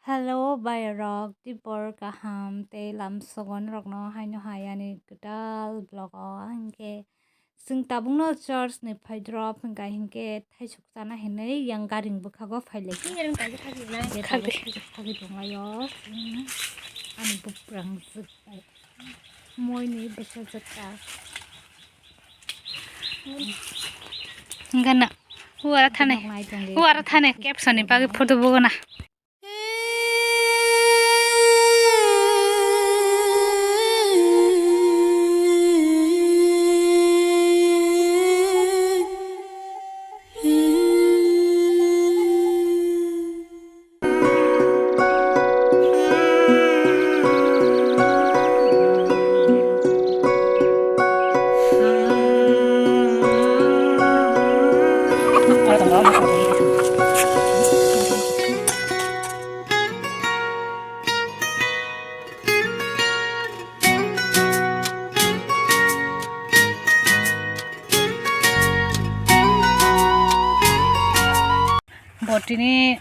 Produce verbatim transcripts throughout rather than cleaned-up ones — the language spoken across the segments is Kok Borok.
Hello, bayarok, tibor kaham tei lamsogo norokno haino hai ani kwtal vlog o. Hinkhe chwng tabukno church ni phaidrop hinkha hinkhe thaisuk chana hinwi yang garing bwkhago phailai kha. Hinkhe tabuk thaisuk thagwi tonglaio. Chwng ani buprang jwk bai. Moini bwsa jwkha. Hinkhe na huara thani, huara thani caption ni bagwi photo bogona. Botini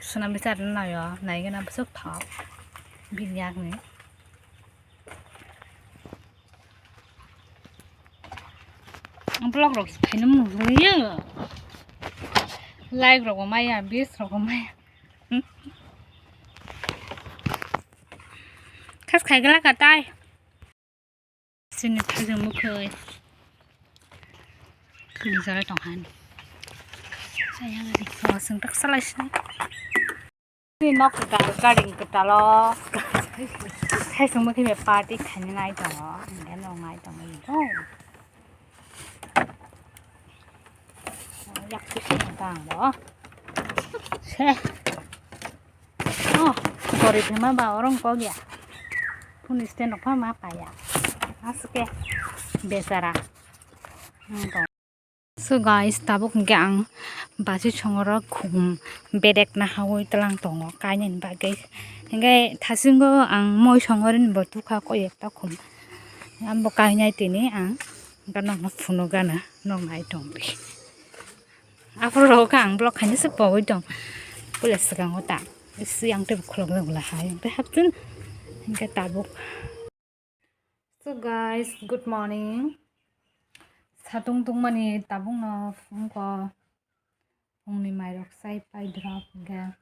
swnam bwsarok naio, naigwna bwswk thok bini yakni. Vlog rok khaina mungya. Like rok bo maya, views rok bo maya. Khas khai gala ka tai. Sini thajang mukhai. Kuni jara tong han. Sayang ni ko sing tak salai sini. Ni nok kwtal, garing kwtalo. Hai sungma khe party khainai tongo. Hingke nongnai tongwi tongo. Yak kisi tang bo. Se. Oh, gori thema ba orang kok ya. Phone stand rok ma paya. Aske besara. Hmm, tong. So guys, tabuk hingke ang basi songoro khum bedek nahawi tlang tongo kainani bagwi. Hingke thasingo ang moi songorini bo tukha koi ekta khum. Ambo kainai tini ang hingke nokno phunuk gana nok nai tongdi. Aphuru rok ang vlog khainwi se pogwi tong. Pula swkango ta. Siyang tei khulok jagula hai hingke hapchun hingke tabuk. So guys, good morning. Satung tungmani tabukno phungko phungni mairok sai pai drop hingke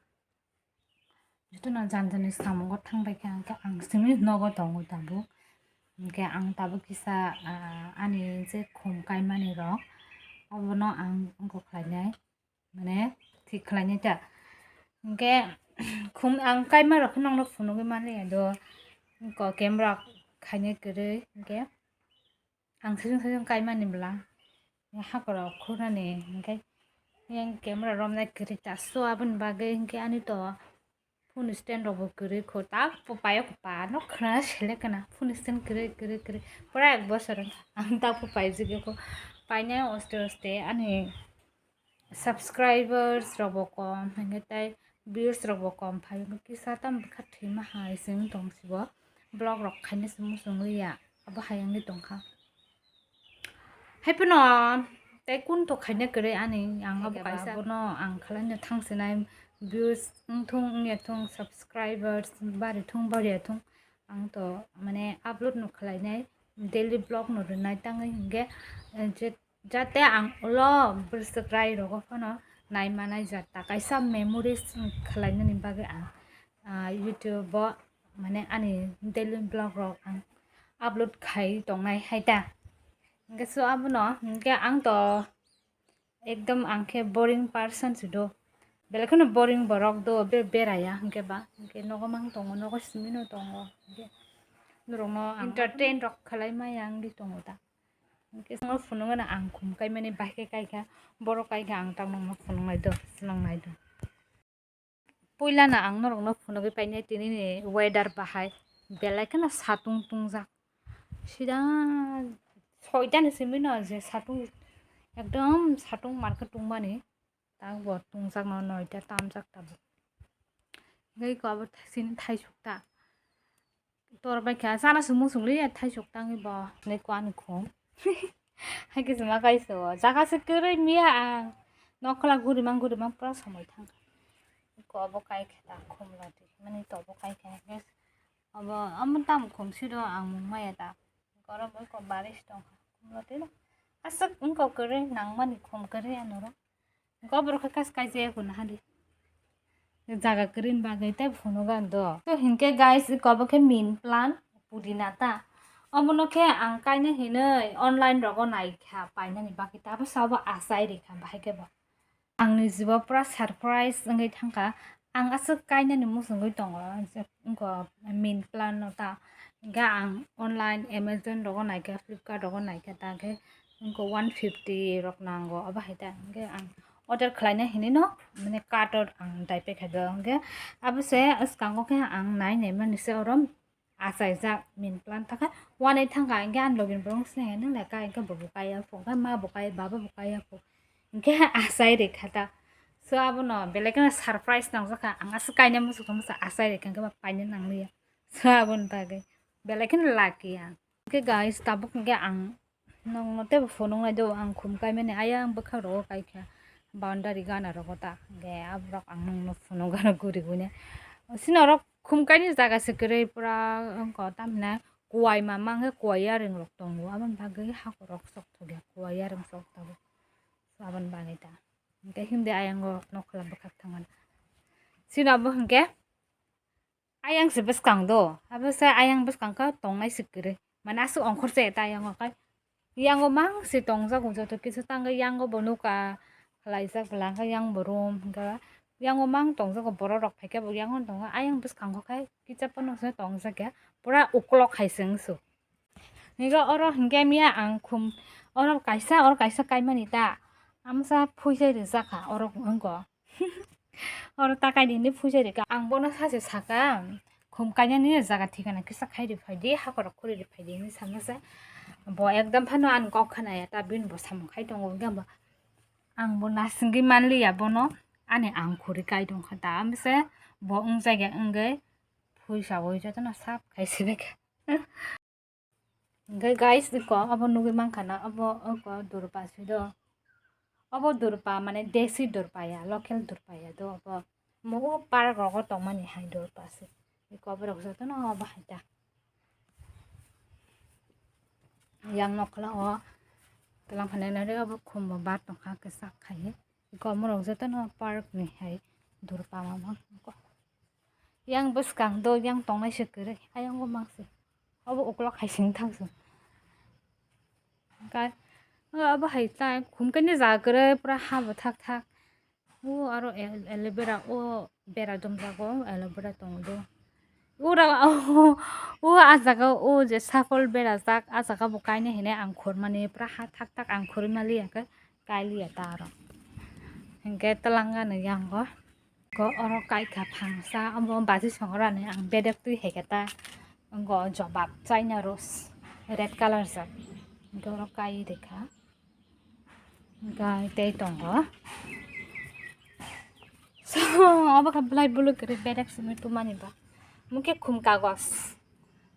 jotono jani jani samungo thangbai kha hingke ang simi nogo tongo tabuk. Hingke ang tabuk kisa, ah, ani je khum kaimani rok obono ang wngkok khlainai. Mane thik khlainai ta. Hingke khum ang kaima rok nokno phunugwi manliya do. Ko camera khainai kwrwi hingke ang sijing sijing kaimani bwla. Hakorok khunani hingke yang camera romnai kwrwi ta. So aboni bagwi hingke ani to phone stand rok bo kwrwi kho ta. Paio kho pa no khna selek kana phone stand kwrwi kwrwi kwrwi. Pura ek bosor ang ta paijak kho. Painai oste oste ani subscribers rok bo kom, hingke tei views rok bo kom, phai kisa tam bwkha thwima hai se wng tong sibo. Vlog rok khaina se muchung liya, abo hai wngwi tongkha. Hai phano tei kun to khaina kwrwi ani, ang abo kaisa bono ang khlaina thang sinai, views wngthung wngya thung, subscribers bari thung bari ya thung, ang to mane upload no khlainai, daily vlog no rwnai tangwi hingke, eh, je Jate ang ulo bwswk rai rogo phano nai manai jat ta kaisa memories khlainani bagwi ang, ah, YouTube o mane ani daily vlog rok ang upload khai tongnai hai ta. Hingke so abono hingke ang to ekdom ang khe boring person se do. Belai kheno boring borok do be beraya hingke ba hingke nogo mang tongo nogo simi no tongo hingke norokno entertain rok khlai maya wngwi tongo ta. Hingke songno phunukgana ang khum kaimani bahai khe kaikha, borok kaikha ang takno phunuknai do, swnamnai do. Puilano ang norokno phunugwi painai tinini weather bahai, belai kheno satung tungjak. Sida soitani simi no je satung, ekdom satung markhe tungmani. Tang bo tungjakno noita tamjak tabuk. Hingke eko abo sini thaisuk ta. Tor bai kha sana sumung sungli ya thaisuk tangwi bo. Hingke ko ani khum. Hai khe sima kai so. Jaga se kwrwi miya ang. Nokhola guri mang guri mang pura somoi thang. Ko obo kai khe ta khum loti. Mani to obo kai khe. Obo, omo tam khum siro ang mung maya ta. Oro bo ko baris tong kha. Khum loti no. Aswk wngkha kwrwi nangmani khum kwrwi anoro. Wngkha borok khe kas kaijak ya kuno hadi. Jaga kwrwini bagwi tei phunugo ang do. To hinkhe guys, iko obo khe min plant pudina ta. Obono khe ang kaina hinwi online rogo naikha painani bagwi ta. Abo sabo achai rikha bahai khe bo. Ang ni jibo pura surprise wngwi thangkha. Ang aswk kainani muchungwi tongo, je wngkha min plant no ta. Hinkhe ang online Amazon rogo naikha, Flipkart rogo naikha, ta khe wngkha one fifty rok nango, abo hai ta. Hinkhe ang order khlaina hinwi no, mane cart o ang daipai kha do. Hinkhe abo se swkango khe ang nai nai mani se oro achaijak min plant ta khe wanai thangkha, hinkhe ani logi ni borok se nang le kai, hinkhe bo bo kaiya pho, hinkhe ma bo kai, baba bo kaiya pho, hinkhe achai rikha ta. So abono belai kheno surprise nangjakha, ang aswk kaina muchungkha, masa achai rikha, hinkhe ba paina nangliya. So aboni bagwi belai kheno lucky ang. Hinkhe guys, tabuk hinkhe ang nokno teibo phunuknai do, ang khum kaimani ayang bwkhak rogo kaikha, boundary gana rogo ta, hinkhe aborok ang nokno phunukgano guri gune. Sini orok khum kaini jaga se kwrwi pura wngkha, tamni kuwai ma mang khe kuwai yarwng rok tongo, aboni bagwi hakhorok sok thokya, kuwai yarwng sok tongo, aboni bagwi ta. Hinkhe himdi ayango nokla bwkhak thangmani. Sini abo hinkhe ayang se bwskang do, abo se ayang bwskang khe tongnai se kwrwi, mane aswk ongkhor se ta ayango kai. Yango mang se tongjago, joto kisa tangwi yango bo nokha khlaijak bwla, hwnkhe yang bo room, hwnkhe yango mang tongjago, borok rok phaikhe bo yango tongo, ayang bwskango khe kisa phano se tongjakya, pura ukolok hai se wngsu. Hwnkhe oro hwnkhe miya ang khum, oro kaisa, oro kaisa kaimani ta, amsa phuisai rijak kha, oro wngkha. Oro takai di hinwi phuisa rikha. Ang bono sachi saka, khum kainani jaga thikana kisa khai ri phaidi, hakhorok khuri ri phaidi hinwi sama se. Bo ekdam phano ani kok khnaya ta, bini bo samung khai tongo, hwnkhe bo ang bo nasingwi manliya bono, ani ang khuri kai tongkha ta, amse bo wngjakya wngwi phuisa ui jotono sap khai sibikha. Hwnkhe guys, iko obo nugwi mankha na, obo iko durpa si do. Obo durpa mane desi durpa ya, local durpa ya do obo. Mo o park rogo tongmani hai durpa si. Iko borok jotono obo hai ta. Yang nokla o tlang phane nari obo khum bo bar tongkha kisa khai. Iko morok jotono park ni hai durpa mama. Yang bwskang do yang tongnai se kwrwi, ayang bo mang se. Obo ukolok hai sing thang se. Ka, abo hai ta khum kaini jaga kwrwi pura ha bo thak thak. O aro al-, aloe vera o bera dum jago, aloe vera tongo do. Ura o, o ah jaga o je sapol berajak, ah jaga bo kainwi hinwi ang khurmani pura ha thak thak ang khurwi maliya khe kailiya ta aro. Hinkhe twlangani yango. Ko oro kaikha phangsa, omo baji songorani ang bedek twi hai khe ta. Wngkha o jobab China rose, red colour jak. Hinkhe oro kai rikha. Hinkhe tei tongo. So, obo khe belai bwlwi kwrwi bedek simi tumani ba. Mungkhe khum kagos.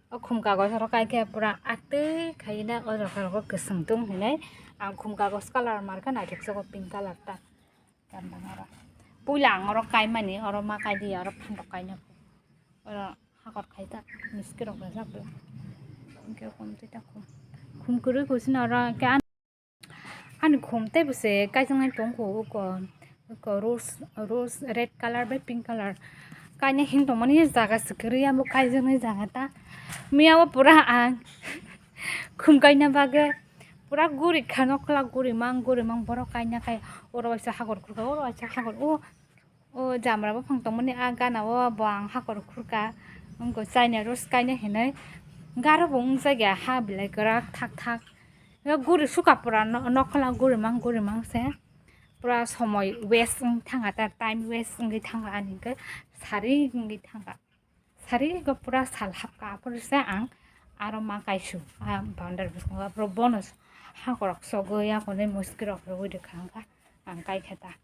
O khum kagos oro kaikhe pura atwi khaina o jaga rogo kwchwng tung hinwi ang khum kagos colour markhe naithok jago pink colour ta. Puila ang oro kaimani, oro ma kaidi, oro phantok kaina. Oro hakor khai ta, miski rok rajak bwla. Hinkhe khum twi ta khum. Khum kwrwi khe sini oro hinkhe ani, ani khum tei bwse kaijaknai tongkho uko, uko rose, rose red colour bai pink colour. Kaina him tongmani jaga se kwrwi abo kaijaknai jaga ta. Miya o pura ang khum kaina bagwi pura guri kha nokla guri mang guri mang borok kaina khai oro waisa hakor khurka oro waisa hakor o, o jamra buphang tongmani ah gana o bo ang hakor khurka wngkha China rose kaina hinwi garo bo wngjakya ha belai kwrak thak thak guri suka pura no-, nokla guri mang guri mang se pura somoi waste wng thangkha ta time waste wngwi thangkha ani hwnkhe sari wngwi thangkha. Sari go pura sal hapka, aphuru se ang aro ma kaisu, ah, boundary bwskango, aphuru bono hakorok sogwi, aphuru muskirok rwui rwkha, hwnkha ang kaikha ta.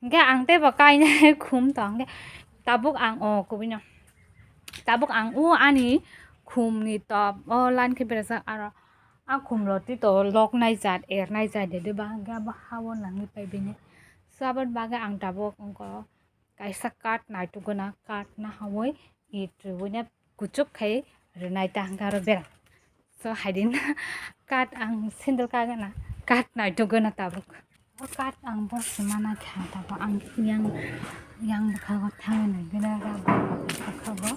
Hwnkhe ang teibo kainai khum tong, hwnkhe tabuk ang, o, kubui no. Tabuk ang o ani khum ni top o line khe berajak, aro a khum loti to loknai jat, ernai jat de, de ba, hwnkhe abo ha o nangwi pai bini. So, aboni bagwi ang tabuk wngkha. kaisa card naituguna, card nahawi it rwina kuchuk khai rwnai ta hwnkhe aro bera. So haidin card ang sandal kagana, card naituguna tabuk. O card ang bo simana kha tabuk ang yang, yang bwkhago thangwi naigwna ra bwkhago.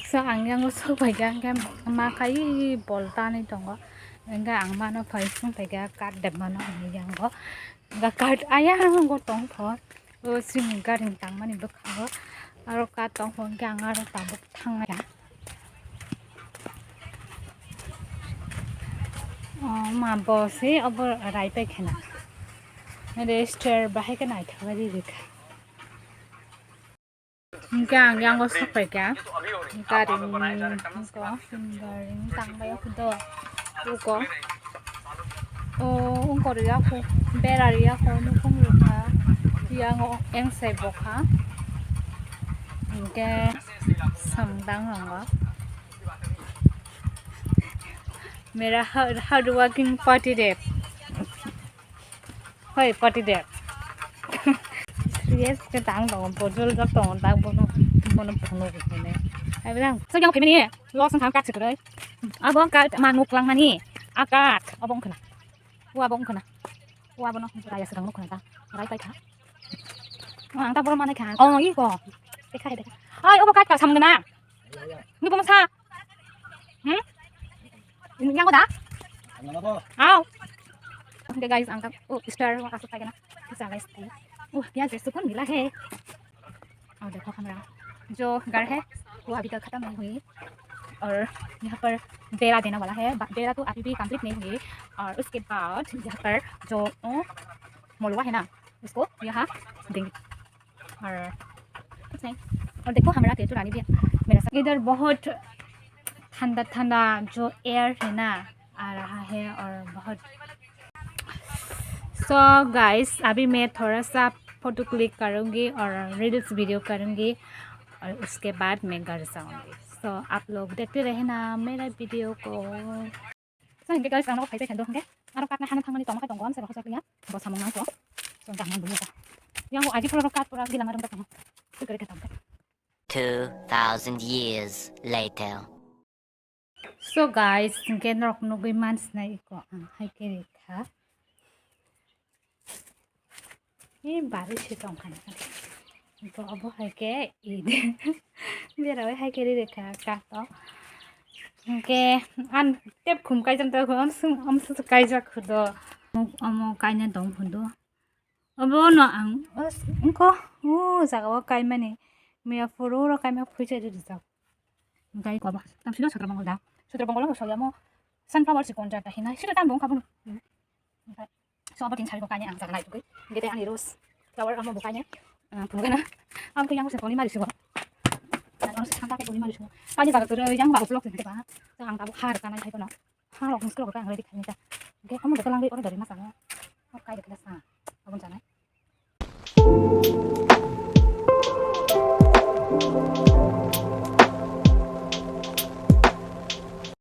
So ang yang sok bai ga hwnkhe ma kai bol tanwi tongo, hwnkhe ang mano phai sung pai ga card dep mano hwnwi yango. Ga card ayang go tong pho. O sini gari tangmani bwkhango aro ka tong pho hwnkhe ang aro tabuk thangnai. O ma bo se obo rai pai khena. Register bahai khe naithok bai rikha. Hingke ang yango sok pai kha. Gari ni, hingko, gari ni tang bai o khe do. Uko. O, ungkor ya kho. Bera ya kho, nukung rwkha. Yango eng sai bokha. Hingke, samdang rongo. Mera hard, hard working party de. Hoi, pati de. Yes, ke tang tongo, bojol jak tongo, tak bono, bono phunuk hene. Ai bilang, so yang phimini, lo sang thang kat sikre. Abo kat ma nuk lang mani, akat, abo wngkhana. Wa abo wngkhana. Wa bono, raya sedang nuk khana ta. Rai pai kha. Ang ta boro manai kha. Oh, iko. Dekha, dekha. Ai, obo kat ka samgana. Ni bomo sa. Hmm? Yang ko da? Ang na ba? Aw. Okay guys, ang ka, oh, star wa kaso kaya na. Kisa guys. Oh, piyaj sukun mila hai. और देखो हमारा जो घर है वो अभी तक खत्म नहीं हुई और यहाँ पर बेरा देने वाला है। बा-, बेरा तो अभी भी कंप्लीट नहीं हुई और उसके बाद यहाँ पर जो, अ, मलुआ है ना, उसको यहाँ देंगे। और कुछ नहीं। और देखो हमारा केतु रानी भी है। मेरा साथ इधर बहुत ठंडा ठंडा जो एयर है ना, आ रहा है और बहुत। So गाइस, अभी मैं थोड़ा सा फोटो क्लिक करूँगी और रील्स वीडियो करूँगी और उसके बाद मैं घर जाऊँगी। So आप लोग देखते रहना मेरा वीडियो को। So hingke guys, ang nogo phai phai khe do hingke aro katna hano thangmani tongma khe tongo, amsa bo hachak liya, bo samung nang kho. So hingke ang nang buya ta. Yang o agi pura kat pura gila ngarang ta tongo. Twi kare khe tong khe. Two thousand years later. So guys, hingke norok nugui mansnai iko ang hai khe rikha. Ni bari se tong kha. To obo hai khe ide. Bera hai khe ri rekha ka to. Hingke an tep khum kaijak to, am sung, am sung kaijak khudo. Omo kaina tong khudo. Obo no ang, os, wngkho, o jaga o kaimani. Miya phuru ro kaima phuisa ri rijak. Gai kobo. Tam sino Sotro Bongol da. Sotro Bongol no soyamo. Sunflower si kontra ta hinai. Sino tam bong kabun. So abo tin sari bo kaine ang jaga nai tugui. Gete ani rose flower amo bo kaine. Ah, phunugana. Abo ke yang se poli mari sugo. Ang se santa ke poli mari sugo. Pani jaga turu yang ba vlog se ba. So ang abo har kana hai kono. Har ok muskil ko ang ready khaini ta. Ge amo de lang de order ma sano. Okai de kala sa.